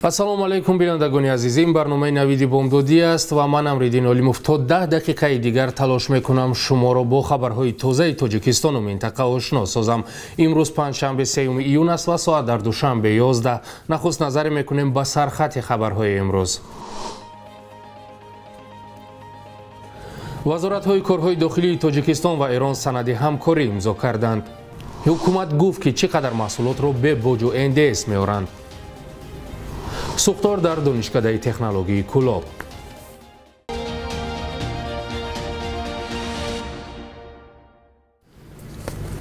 Ассалому алайкум бинандагони азиз, ин барномаи Навиди Бомдодӣ аст ва ман Амриддин Олимов то 10 дақиқаи дигар талош мекунам шуморо бо хабарҳои тозаи Тоҷикистону минтақа ошно созам. Имрӯз панҷшанбе 3 июн аст ва соат дар Душанбе 11. Нахуст назаре мекунем ба сархати хабарҳои имрӯз. Вазоратҳои корҳои дохилии Тоҷикистон ва Эрон санади ҳамкорӣ имзо карданд. Ҳукумат гуфт, ки чӣ қадар маҳсулотро бе боҷу НДС меоранд. Сӯхтор дар донишкадаи технологии Кӯлоб.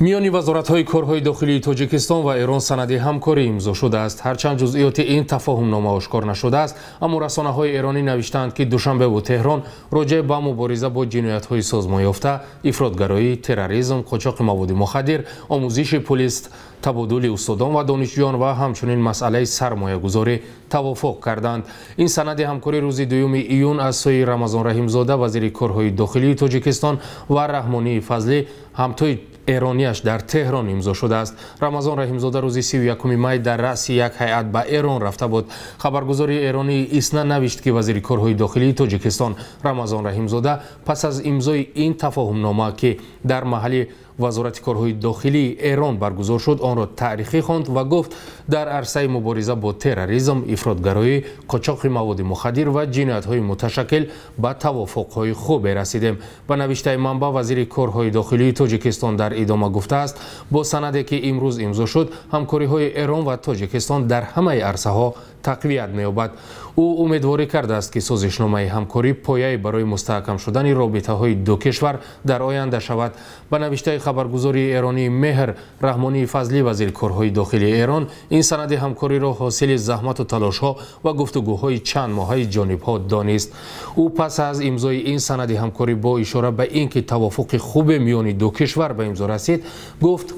Миёни вазоратҳои корҳои дохилии Тоҷикистон ва Эрон санади ҳамкорӣ имзо шудааст. Ҳарчанд ҷузъиёти ин тафоҳумнома ошкор нашудааст, аммо расонаҳои эронӣ навиштаанд, ки Душанбеву Теҳрон роҷеъ ба мубориза бо ҷиноятҳои созмонёфта, ифротгароӣ, терроризм, қочоқи маводи мухаддир, омӯзиши пулис, табодули устодон ва донишҷӯён ва ҳамчунин масъалаи сармоягузорӣ тавофуқ карданд. Ин санади ҳамкорӣ рӯзи 2 июн аз сӯи Рамазон Раҳимзода, вазири корҳои дохилии Тоҷикистон, ва Раҳмонии Фазлӣ, ҳамтои эронияш дар Теҳрон имзо шудааст. Рамазон Раҳимзода рӯзи 31 май дар раъси як ҳайат ба Эрон рафта буд. Хабаргузории эронии Исна навишт, ки вазири корҳои дохилии Тоҷикистон Рамазон Раҳимзода пас аз имзои ин тафоҳумнома, ки дар маҳалли вазорати корҳои дохилии Эрон баргузор шуд, онро таърихӣ хонд ва гуфт, дар арсаи мубориза бо терроризм, ифротгароӣ, қочоқи маводи мухаддир ва ҷиноятҳои муташаккил ба тавофуқҳои хубе расидем. Ба навиштаи манбаъ, вазири корҳои дохилии Тоҷикистон дар идома гуфтааст, бо санаде ки имрӯз имзо шуд, ҳамкориҳои Эрон ва Тоҷикистон дар ҳамаи арсаҳо тақвият меёбад. Ӯ умедворӣ кардааст, ки созишномаи ҳамкорӣ пояе барои мустаҳкам шудани робитаҳои ду кишвар дар оянда шавад. Ба навиштаи хабаргузории эронии Меҳр, Раҳмонии Фазлӣ, вазири корҳои дохилии Эрон, ин санади ҳамкориро ҳосили заҳмату талошҳо ва гуфтугӯҳои чанд моҳаи ҷонибҳо донист. Ӯ пас аз имзои ин санади ҳамкорӣ бо ишора ба ин ки тавофуқи хубе миёни ду кишвар ба имзо расид, гуфт,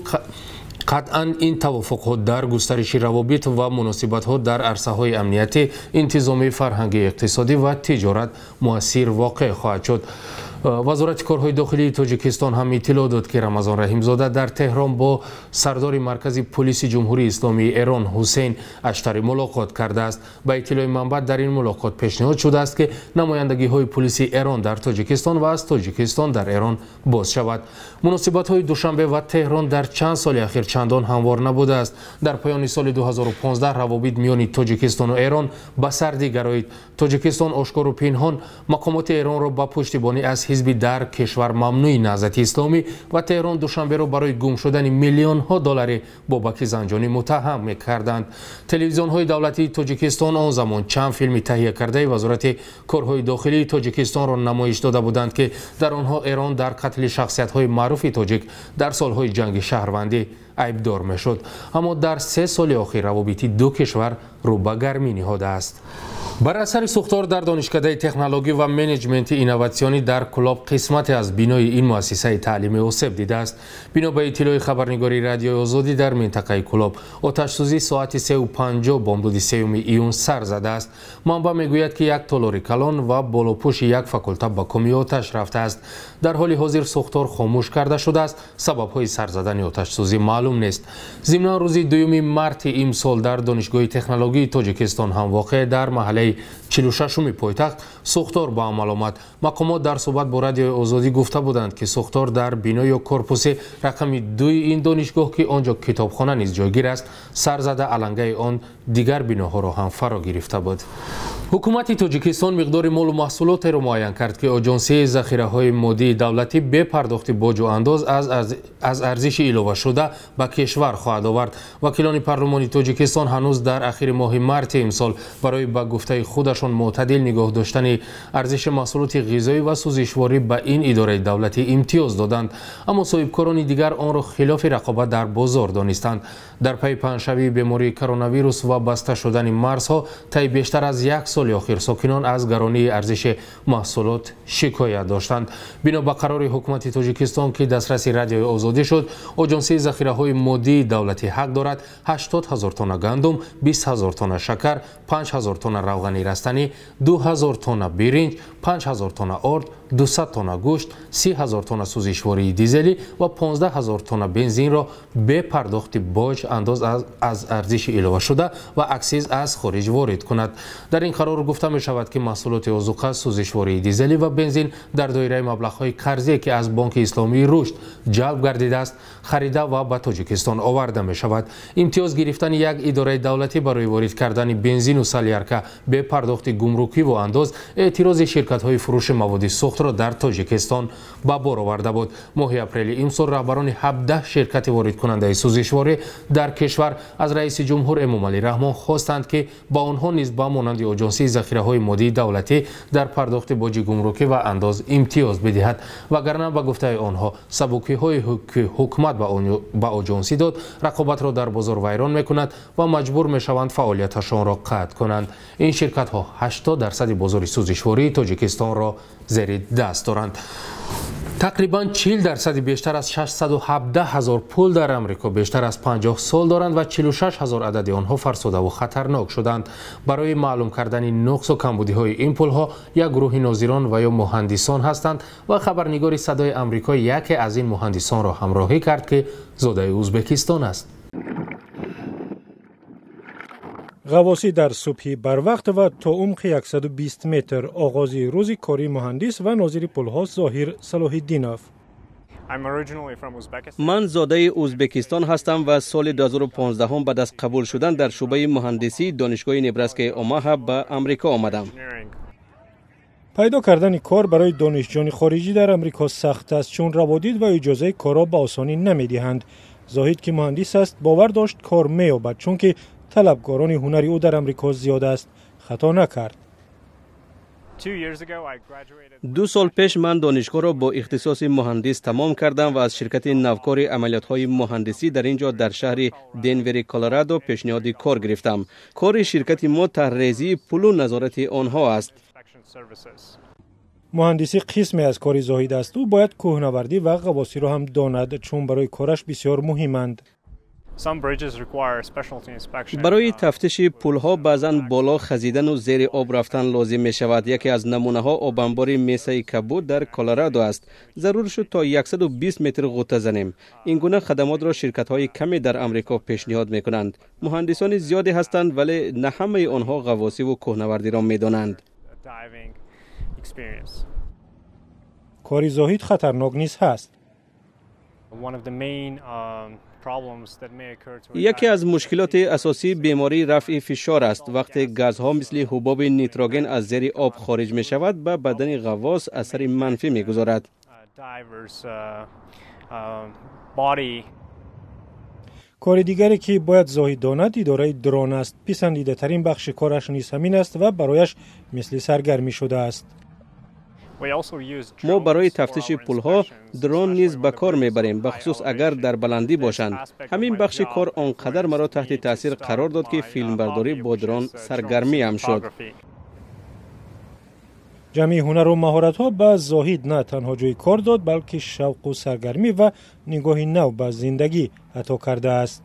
қатъан ин тавофуқҳо дар густариши равобит ва муносибатҳо дар арсаҳои амниятӣ, интизомӣ, фарҳангӣ, иқтисодӣ ва тиҷорат муассир воқеъ хоҳад шуд. Вазорати корҳои дохилии Тоҷикистон ҳам иттилоъ дод, ки Рамазон Раҳимзода дар Теҳрон бо сардори маркази пулиси Ҷумҳурии Исломии Эрон Ҳусейн Аштарӣ мулоқот кардааст. Ба иттилои манбаъ, дар ин мулоқот пешниҳод шудааст, ки намояндагиҳои пулиси Эрон дар Тоҷикистон ва аз Тоҷикистон дар Эрон боз шавад. Муносибатҳои Душанбе ва Теҳрон дар чанд соли ахир чандон ҳамвор набудааст. Дар поёни соли 2015 равобит миёни Тоҷикистону Эрон ба сардӣ гароид. Тоҷикистон ошкору пинҳон мақомоти Эронро ба пуштибонӣ аз ҳизби дар кишвар мамнӯи Наҳзати Исломӣ ва Теҳрон Душанберо барои гум шудани миллионҳо доллари Бобаки Занҷонӣ муттаҳам мекарданд. Телевизионҳои давлатии Тоҷикистон он замон чанд филми таҳия кардаи вазорати корҳои дохилии Тоҷикистонро намоиш дода буданд, ки дар онҳо Эрон дар қатли шахсиятҳои маъруфи тоҷик дар солҳои ҷанги шаҳрвандӣ айбдор мешуд. Аммо дар 3 соли охир равобити ду кишвар рӯ ба гармӣ ниҳодааст. Бар асари сӯхтор дар донишкадаи технологӣ ва менеҷменти инноватсионӣ дар Кӯлоб қисмате аз бинои ин муассисаи таълимӣ осеб дидааст. Бино ба иттилои хабарнигори Радиои Озодӣ, дар минтақаи Кӯлоб оташсӯзӣ соати 3:50 бомдоди 3 июн сар задааст. Манбаъ мегӯяд, ки як толори калон ва болопӯши як факулта ба коми оташ рафтааст. Дар ҳоли ҳозир сӯхтор хомӯш карда шудааст. Сабабҳои сар задани оташсӯзӣ маълум нест. Зимнан рӯзи 2 марти имсол дар Донишгоҳи технологии Тоҷикистон ҳам воқеъ дар маҳаллаи 46-уми пойтахт сӯхтор ба амал омад. Мақомот дар суҳбат бо Радиои Озодӣ гуфта буданд, ки сӯхтор дар бино ё корпуси рақами 2 ин донишгоҳ, ки он ҷо китобхона низ ҷойгир аст, сар зада алангаи он дигар биноҳоро ҳам фаро гирифта буд. Ҳукумати Тоҷикистон миқдори молу маҳсулотеро муайян кард, ки Оҷонсии захираҳои моддии давлатӣ бе пардохти боҷу андоз аз арзиши иловашуда ба кишвар хоҳад овард. Вакилони парлумони Тоҷикистон ҳанӯз дар ахири моҳи марти имсол барои ба гуфтаи худашон мӯътадил нигоҳ доштани арзиши маҳсулоти ғизоӣ ва сӯзишворӣ ба ин идораи давлатӣ имтиёз доданд, аммо соҳибкорони дигар онро хилофи рақобат дар бозор донистанд. Дар пайи паҳншавии бемории коронавирус ва баста шудани марзҳо таи бештар аз як соли охир сокинон аз гаронии арзиши маҳсулот шикоят доштанд. Бино ба қарори ҳукумати Тоҷикистон, ки дастраси Радиои Озодӣ шуд, Оҷонсии захираҳои моддии давлатӣ ҳақ дорад 80 000 тонна гандум, 20 000 тонна шакар, 5 000 тонна равғани растанӣ, 2 000 тонна биринҷ, 5 000 тонна орд 200 тонна гӯшт, 30 ҳазор тонна сӯзишвории дизелӣ ва 15 ҳазор тонна бензинро бе пардохти боҷ, андоз аз арзиши иловашуда ва аксиз аз хориҷ ворид кунад. Дар ин қарор гуфта мешавад, ки маҳсулоти озуқа, сӯзишвории дизелӣ ва бензин дар доираи маблағҳои қарзие, ки аз Бонки Исломии Рушд ҷалб гардидааст, харида ва ба Тоҷикистон оварда мешавад. Имтиёз гирифтани як идораи давлатӣ барои ворид кардани бензину солярка бе пардохти гумрукиву андоз эътирози ширкатҳои фурӯши маводи сӯхтро дар Тоҷикистон ба бор оварда буд. Моҳи апрели имсол раҳбарони 17 ширкати воридкунандаи сӯзишворӣ дар кишвар аз раиси ҷумҳур Эмомалӣ Раҳмон хостанд, ки ба онҳо низ ба монанди Оҷонсии захираҳои моддии давлатӣ дар пардохти боҷи гумрукӣ ва андоз имтиёз бидиҳад, вагарна ба гуфтаи онҳо сабукиҳое ки ҳукумат ба оҷонсӣ дод, рақобатро дар бозор вайрон мекунад ва маҷбур мешаванд фаъолияташонро қатъ кунанд. Ин ширкатҳо 80% бозори сӯзишвории Тоҷикистонро зери даст доранд. Тақрибан 40% бештар аз 617 ҳазор пул дар Амрико бештар аз 50 сол доранд ва 46 ҳазор адади онҳо фарсудаву хатарнок шуданд. Барои маълум кардани нуқсу камбудиҳои ин пулҳо як гурӯҳи нозирон ва ё муҳандисон ҳастанд ва хабарнигори Садои Амрико яке аз ин муҳандисонро ҳамроҳӣ кард, ки зодаи Ӯзбекистон аст. Ғаввосӣ дар субҳи барвақт ва то умқи 120 метр оғози рӯзи кори муҳандис ва нозири пулҳо Зоҳир Салоҳиддинов. Ман зодаи Ӯзбекистон ҳастам ва соли 2015 баъд аз қабул шудан дар шӯъбаи муҳандисии Донишгоҳи Небраскаи Омаҳа ба Амрико омадам. Пайдо кардани кор барои донишҷӯёни хориҷӣ дар Амрико сахт аст, чун раводид ва иҷозаи корро ба осонӣ намедиҳанд. Зоҳид, ки муҳандис аст, бовар дошт кор меёбад, чунки талабгорони ҳунари ӯ дар Амрико зиёд аст. Хато накард. 2 сол пеш ман донишгоҳро бо ихтисоси муҳандис тамом кардам ва аз ширкати навкори амалиётҳои муҳандисӣ дар ин ҷо дар шаҳри Денвери Колорадо пешниҳоди кор гирифтам. Кори ширкати мо тарҳрезии пулу назорати онҳо аст. Муҳандисӣ қисме аз кори Зоҳид аст. Ӯ бояд кӯҳнавардӣ ва ғаввосиро ҳам донад, чун барои кораш бисёр муҳиманд. Барои тафтиши пулҳо баъзан боло хазидану зери об рафтан лозим мешавад. Яке аз намунаҳо обанбори Месаи Кабуд дар Колорадо аст. Зарур шуд то 120 метр ғӯта занем. Ин гуна хадамотро ширкатҳои каме дар Амрико пешниҳод мекунанд. Муҳандисони зиёде ҳастанд, вале на ҳамаи онҳо ғаввосиву кӯҳнавардиро медонанд. Кори Зоҳид хатарнок низ ҳаст. Яке аз мушкилоти асосии бемории рафъи фишор аст. Вақте газҳо мисли ҳубоби нитроген аз зери об хориҷ мешавад, ба бадани ғаввос асари манфӣ мегузорад. Кори дигаре, ки бояд Зоҳид донад, идораи дрон аст. Писандидатарин бахши кораш низ ҳамин аст ва барояш мисли саргармӣ шудааст. Мо барои тафтиши пулҳо дрон низ ба кор мебарем, бахусус агар дар баландӣ бошанд. Ҳамин бахши кор он қадар маро таҳти таъсир қарор дод, ки филмбардорӣ бо дрон саргармиам шуд. Ҷамъи ҳунару маҳоратҳо ба Зоҳид на танҳо ҷои кор дод, балки шавқу саргармӣ ва нигоҳи нав ба зиндагӣ ато кардааст.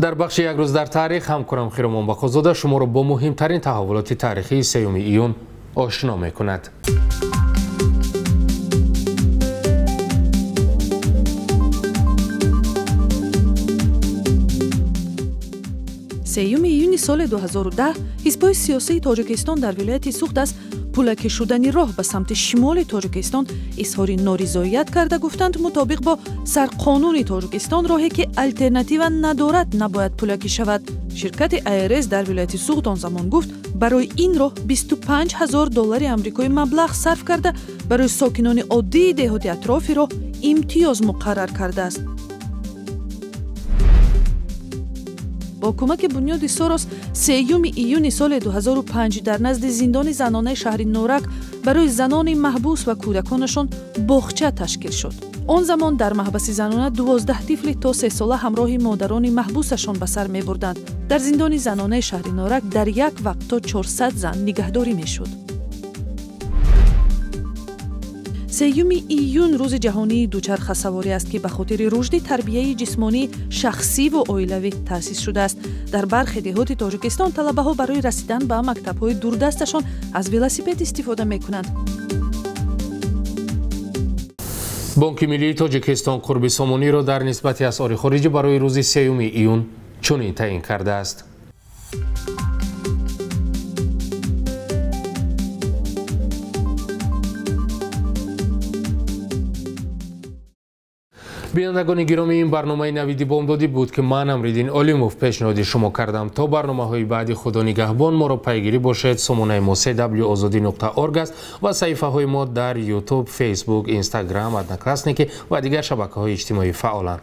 Дар бахши як рӯз дар таърих ҳамкорам Хиромон Бақозода шуморо бо муҳимтарин таҳаввулоти таърихии 3 июн ошно мекунад. Сеюми июни соли 2010 ҳизбҳои сиёсии Тоҷикистон дар вилояти Суғд аз пулакӣ шудани роҳ ба самти шимоли Тоҷикистон изҳори норизоият карда гуфтанд, мутобиқ бо сарқонуни Тоҷикистон роҳе ки алтернатива надорад набояд пулакӣ шавад. Ширкати АРС дар вилояти Суғд он замон гуфт, барои ин роҳ 25 ҳазор доллари амрикоӣ маблағ сарф карда, барои сокинони оддии деҳоти атрофи роҳ имтиёз муқаррар кардааст. Бо кӯмаки бунёди Сорос 3 июни соли 2005 дар назди зиндони занонаи шаҳри Норак барои занони маҳбус ва кӯдаконашон боғча ташкил шуд. Он замон дар маҳбаси занона 12 тифли то 3 сола ҳамроҳи модарони маҳбусашон ба сар мебурданд. Дар зиндони занонаи шаҳри Норак дар як вақт то 400 зан нигаҳдорӣ мешуд. 3 июн рӯзи ҷаҳонии дучархасаворӣ аст, ки ба хотири рушди тарбияи ҷисмонии шахсӣ ва оилавӣ таъсис шудааст. Дар бархе деҳоти Тоҷикистон талабаҳо барои расидан ба мактабҳои дурдасташон аз велосипед истифода мекунанд. Бонки миллии Тоҷикистон қурби сомониро дар нисбати асъори хориҷӣ барои рӯзи 3 июн чунин таъин кардааст. Бинандагони гиромӣ, ин барномаи Навиди Бомдодӣ буд, ки ман Амриддин Олимов пешниҳоди шумо кардам. То барномаҳои баъди худо нигаҳбон моро пайгирӣ бошед. Сомонаи мо cw.ozodi.org аст ва саҳифаҳои мо дар YouTube, Facebook, Instagram, Одноклассники ва дигар шабакаҳои иҷтимоӣ фаъоланд.